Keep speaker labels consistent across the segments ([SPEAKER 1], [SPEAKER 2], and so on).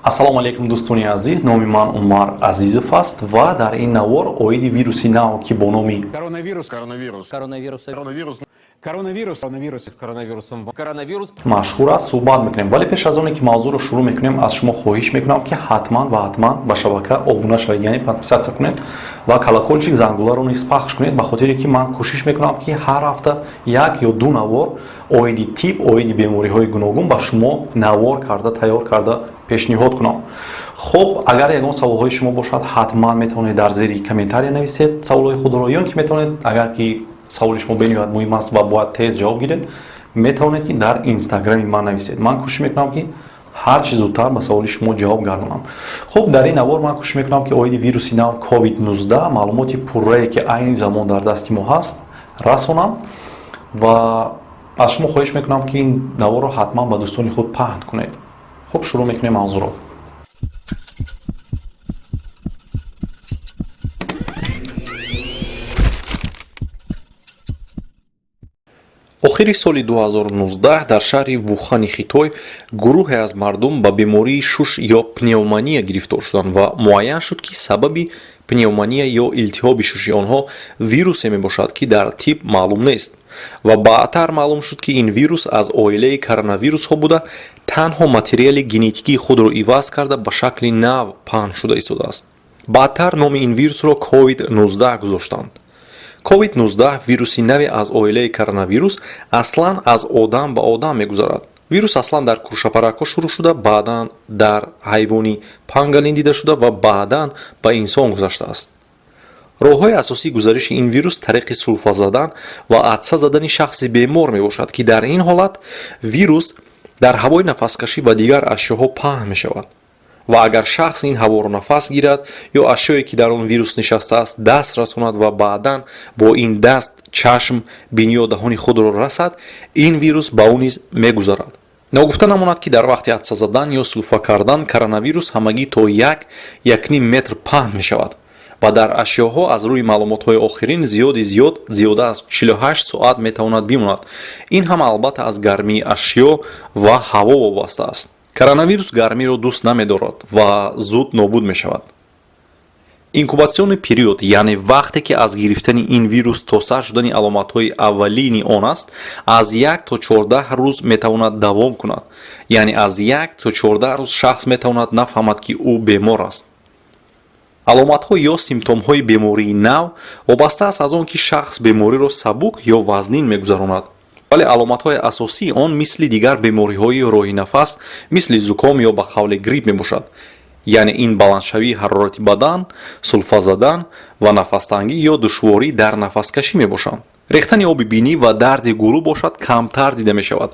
[SPEAKER 1] Ассалому алайкум, дӯстони азиз. Номи ман Умар Азизов аст ва дар ин навор оиди вируси нав, ки бо номи
[SPEAKER 2] Коронавирус.
[SPEAKER 3] Коронавирус.
[SPEAKER 4] Коронавирус.
[SPEAKER 3] Коронавирус.
[SPEAKER 2] Коронавирус. Коронавирус.
[SPEAKER 5] С коронавирусом. Коронавирус.
[SPEAKER 1] машҳур аст, суҳбат мекунем. Вале пеш аз оне ки мавзӯъро шурӯъ мекунем, аз шумо хоҳиш мекунам, ки ҳатман ва ҳатман ба шабака обуна шавед, яъне подписаться кунед ва колокольчик, зангуларо низ пахш кунед, ба хотире ки ман кӯшиш мекунам, ки ҳар ҳафта як ё ду навор оиди тиб, оиди бемориҳои гуногун ба шумо навор карда, тайёр карда пешниҳод кунам. Хуб, агар ягон саволҳои шумо бошад, ҳатман метавонед дар зери комментария нависед саволҳои худро, ё ин ки метавонед, агар ки саволи шумо бениҳоят муҳим аст ва бояд тез ҷавоб гиред, метавонед, ки дар инстаграми ман нависед. Ман кӯшиш мекунам, ки ҳар чӣ зудтар ба саволи шумо ҷавоб гардонам. Хуб, дар ин навор ман кӯшиш мекунам, ки оиди вируси нав COVID-19 маълумоти пуррае, ки айни замон дар дасти мо ҳаст, расонам ва аз шумо хоҳиш мекунам, ки ин наворро ҳатман ба дӯстони худ паҳн кунед. Хуб, шурӯъ мекунем мавзӯъро. Охири соли 2019 дар шаҳри Вухани Хитой гурӯҳе аз мардум ба бемории шуш ё пневмония гирифтор шуданд ва муайян шуд, ки сабаби пневмония ё илтиҳоби шуши онҳо вирусе мебошад, ки дар тиб маълум нест, ва баъдтар маълум шуд, ки ин вирус аз оилаи коронавирусҳо буда, танҳо материали генетикии худро иваз карда, ба шакли нав паҳн шуда истодааст. Баъдтар номи ин вирусро COVID-19 гузоштанд. COVID-19 вируси наве аз оилаи коронавирус аслан аз одам ба одам мегузарад. Вирус аслан дар куршапаракҳо шурӯъ шуда, баъдан дар ҳайвони пангалин дида шуда ва баъдан ба инсон гузаштааст. Роҳҳои асосии гузариши ин вирус тариқи сулфа задан ва атса задани шахси бемор мебошад, ки дар ин ҳолат вирус дар ҳавои нафаскашӣ ва дигар ашёҳо паҳн мешавад ва агар шахс ин ҳаворо нафас гирад ё ашёе, ки дар он вирус нишастааст, даст расонад ва баъдан бо ин даст чашм, бинӣ ё даҳони худро расад, ин вирус ба ӯ низ мегузарад. Ногуфта намонад, ки дар вақти атса задан ё сулфа кардан коронавирус ҳамагӣ то 1-1,5 метр паҳн мешавад ва дар ашёҳо аз рӯи маълумотҳои охирин зиёди зиёд зиёда аз 48 соат метавонад бимонад. Ин ҳама албатта аз гармии ашё ва ҳаво вобаста аст. Коронавирус гармиро дӯст намедорад ва зуд нобуд мешавад. Инкубационный период, яъне вақте ки аз гирифтани ин вирус то сар шудани аломатҳои аввалини он аст, аз 1 то 14 рӯз метавонад давом кунад, яъне аз 1 то 14 рӯз шахс метавонад нафаҳмад, ки ӯ бемор аст. Аломатҳо ё симптомҳои бемории нав вобаста аст аз он, ки шахс бемориро сабук ё вазнин мегузаронад, вале аломатҳои асосии он мисли дигар бемориҳои роҳи нафас, мисли зуком ё ба қавле грипп мебошад, яъне ин баландшавии ҳарорати бадан, сулфа задан ва нафастангӣ ё душворӣ дар нафаскашӣ мебошанд. Рехтани оби бинӣ ва дарди гулӯ бошад, камтар дида мешавад.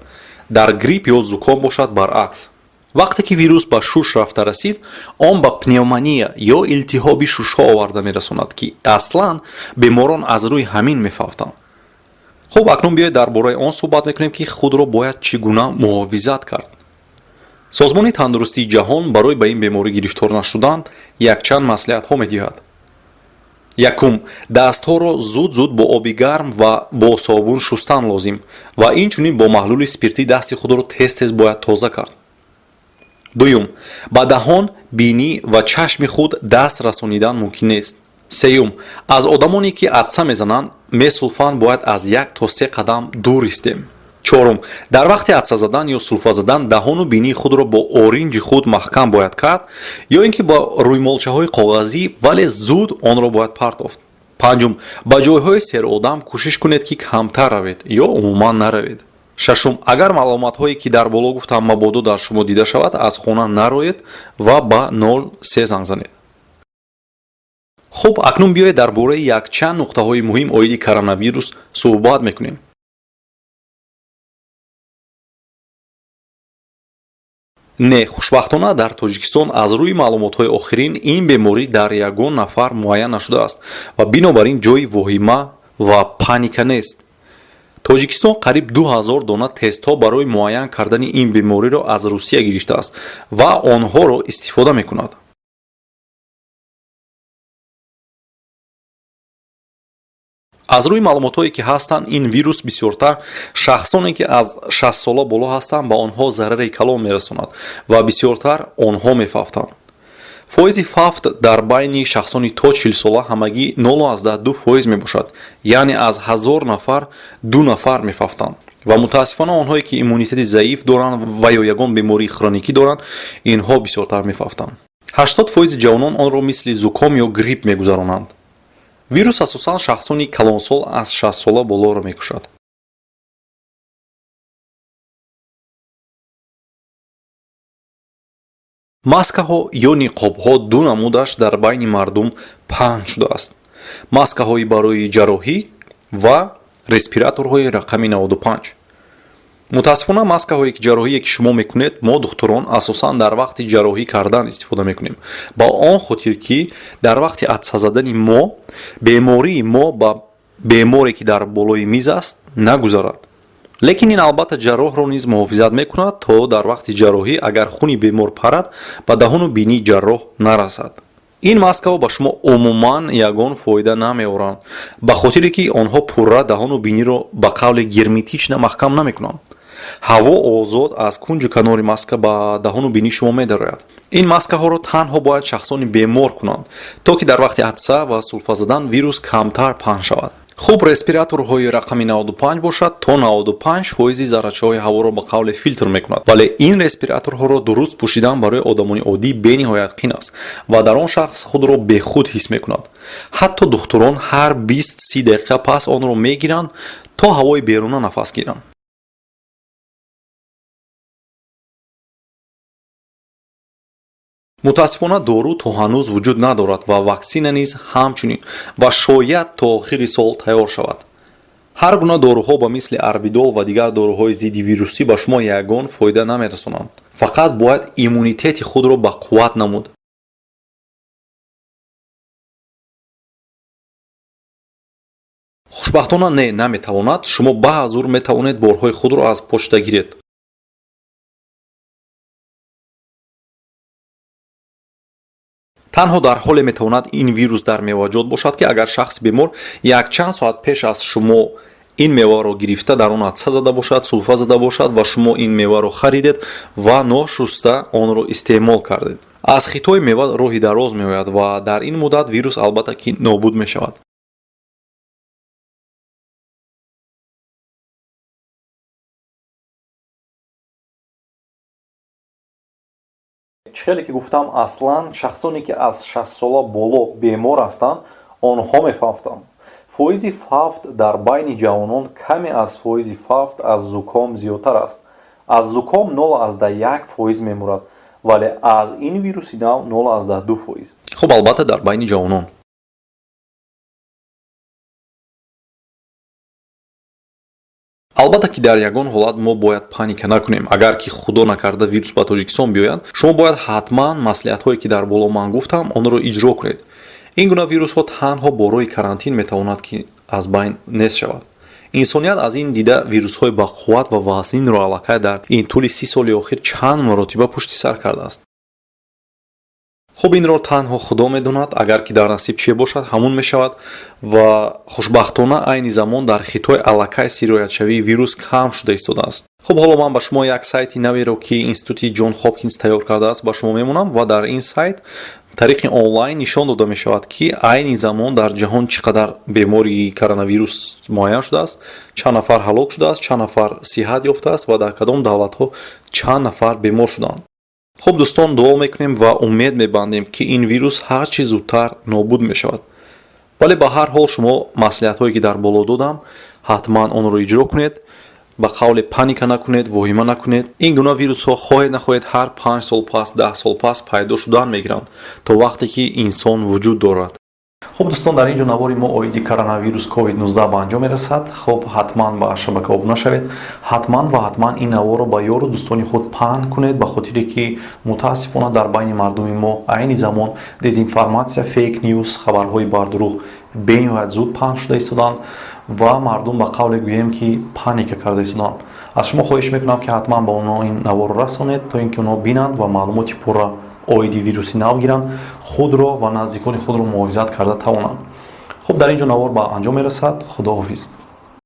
[SPEAKER 1] Дар грипп ё зуком бошад, баръакс. Вақте ки вирус ба шуш рафта расид, он ба пневмония ё илтиҳоби шушҳо оварда мерасонад, ки аслан беморон аз рӯи ҳамин мефавтанд. Хуб, акнун биёед дар бораи он суҳбат мекунем, ки худро бояд чӣ гуна муҳофизат кард. Созмони тандурустии ҷаҳон барои ба ин беморӣ гирифтор нашудан якчанд маслиҳатҳо медиҳад. Якум, дастҳоро зуд-зуд бо оби гарм ва бо собун шустан лозим ва инчунин бо маҳлули спиртӣ дасти худро тез-тез бояд тоза кард. Дуюм, ба даҳон, бинӣ ва чашми худ даст расонидан мумкин нест. Сеюм, аз одамоне, ки атса мезананд, месулфанд, бояд аз 1 то 3 қадам дур истем. Чорум, дар вақти атса задан ё сулфа задан даҳону бинии худро бо оринҷи худ маҳкам бояд кард ё ин ки бо рӯймолчаҳои коғазӣ, вале зуд онро бояд партофт. Панҷум, ба ҷойҳои серодам кӯшиш кунед, ки камтар равед ё умуман наравед. Шашум, агар маълуматҳое, ки дар боло гуфтам, мабодо дар шумо дида шавад, аз хона нароед ва ба 03 занг занед. Хуб, акнун биёед дар бораи якчанд нуқтаҳои муҳим оиди коронавирус суҳбат мекунем. Не, хушбахтона, дар Тоҷикистон аз рӯи маълумотҳои охирин ин беморӣ дар ягон нафар муайян нашудааст ва бинобар ин ҷои воҳима ва паника нест. Тоҷикистон қариб 2000 дона тестҳо барои муайян кардани ин бемориро аз Русия гирифтааст ва онҳоро истифода мекунад. Аз рӯи маълумотҳое ки ҳастанд, ин вирус бисёртар шахсоне ки аз 60 сола боло ҳастанд, ба онҳо зарари калон мерасонад ва бисёртар онҳо мефавтанд. Фоизи фавт дар байни шахсони то 40 сола ҳамагӣ 0,2% мебошад, яъне аз 1000 нафар 2 нафар мефавтанд. Ва мутаассифона онҳое ки иммунитети заиф доранд ва ё ягон бемории хроникӣ доранд, инҳо бисёртар мефавтанд. 80% ҷавонон онро мисли зуком ё грипп мегузаронанд. Вирус асосан шахсони калонсол аз 60 сола болоро мекушад. Маскаҳо ё ниқобҳо ду намудаш дар байни мардум паҳн шудааст: маскаҳои барои ҷарроҳӣ ва респираторҳои рақами 95. Мутаассифона маскаҳое ки ҷарроҳие ки шумо мекунед, мо духтурон асосан дар вақти ҷарроҳӣ кардан истифода мекунем, ба он хотир ки дар вақти атса задани мо бемории мо ба беморе ки дар болои миз аст нагузарад. Лекин ин албатта ҷарроҳро низ муҳофизат мекунад, то дар вақти ҷарроҳӣ агар хуни бемор парад, ба даҳону бинии ҷарроҳ нарасад. Ин маскаҳо ба шумо умуман ягон фоида намеоранд, ба хотире ки онҳо пурра даҳону биниро ба қавли герметично маҳкам намекунанд. Ҳаво озод аз кунҷу канори маска ба даҳону бинии шумо медарояд. Ин маскаҳоро танҳо бояд шахсони бемор кунанд, то ки дар вақти атса ва сулфа задан вирус камтар паҳн шавад. Хуб, респираторҳои рақами 95 бошад, то 95% заррачаҳои ҳаворо ба қавле филтр мекунад, вале ин респираторҳоро дуруст пӯшидан барои одамони оддӣ бениҳоят қин аст ва дар он шахс худро бехуд ҳис мекунад. Ҳатто духтурон ҳар 20-30 дақиқа пас онро мегиранд, то ҳавои беруна нафас гиранд. Мутаассифона дору то ҳанӯз вуҷуд надорад ва ваксина низ ҳамчунин, ва шояд то охири сол тайёр шавад. Ҳар гуна доруҳо ба мисли арбидол ва дигар доруҳои зидди вирусӣ ба шумо ягон фоида намерасонанд. Фақат бояд иммунитети худро ба қувват намуд. Хушбахтона не, наметавонад. Шумо баъзур метавонед борҳои худро аз почта гиред. Танҳо дар ҳоле метавонад ин вирус дар меваҷот бошад, ки агар шахси бемор якчанд соат пеш аз шумо ин меваро гирифта, дар он атса зада бошад, сулфа зада бошад ва шумо ин меваро харидед ва ношуста онро истеъмол кардед. Аз Хитой мева роҳи дароз меояд ва дар ин муддат вирус албатта ки нобуд мешавад. Чӣ хеле ки гуфтам, аслан шахсоне ки аз 60 сола боло бемор ҳастанд, онҳо мефавтанд. Фоизи фавт дар байни ҷавонон каме аз фоизи фавт аз зуком зиёдтар аст. Аз зуком 0,1% мемурад, вале аз ин вируси нав 0,2%. Хуб, албатта дар байни ҷавонон. Албатта ки дар ягон ҳолат мо бояд паника накунем. Агар ки худо накарда вирус ба Тоҷикистон биёяд, шумо бояд ҳатман маслиҳатҳое ки дар боло ман гуфтам, онро иҷро кунед. Ин гуна вирусҳо танҳо бо роҳи карантин метавонад ки аз байн нест шавад. Инсоният аз ин дида вирусҳои бақувват ва вазнинро аллакай дар ин тӯли 30 соли охир чанд маротиба пушти сар кардааст. Хуб, инро танҳо Худо медонад, агар ки дар насиб чие бошад, ҳамун мешавад. Ва хушбахтона айни замон дар Хитой аллакай сироятшавии вирус кам шуда истодааст. Хуб, ҳоло ман ба шумо як сайти наверо ки институти Ҷон Хопкинс тайёр кардааст, ба шумо мемонам ва дар ин сайт тариқи онлайн нишон дода мешавад, ки айни замон дар ҷаҳон чӣ қадар бемории коронавирус муайян шудааст, чанд нафар ҳалок шудааст, чанд нафар сиҳат ёфтааст ва дар кадом давлатҳо чанд нафар бемор шуданд. Хуб, дӯстон, дуо мекунем ва умед мебандем, ки ин вирус ҳар чӣ зудтар нобуд мешавад. Вале ба ҳар ҳол шумо маслиҳатҳое ки дар боло додам, ҳатман онро иҷро кунед. Ба қавле паника накунед, воҳима накунед. Ин гуна вирусҳо хоҳед нахоҳед ҳар 5 сол пас, 10 сол пас пайдо шудан мегиранд, то вақте ки инсон вуҷуд дорад. Хуб, дӯстон, дар ин ҷо навори мо оиди коронавирус COVID-19 ба анҷом мерасад. Хуб, ҳатман ба шабака обуна шавед, ҳатман ва ҳатман ин наворро ба ёру дӯстони худ паҳн кунед, ба хотире ки мутаассифона дар байни мардуми мо айни замон дезинформатсия, fake news, хабарҳои бардурӯғ бениҳоят зуд паҳн шуда истоданд ва мардум ба қавле гӯем ки паника карда истоданд. Аз шумо хоҳиш мекунам, ки ҳатман ба онҳо ин наворро расонед, то ин ки онҳо бинанд ва маълумоти пурра оиди вируси нав гиранд, худро ва наздикони худро муҳофизат карда тавонанд. Хуб, дар ин ҷо навор ба анҷом мерасад. Худоҳофиз.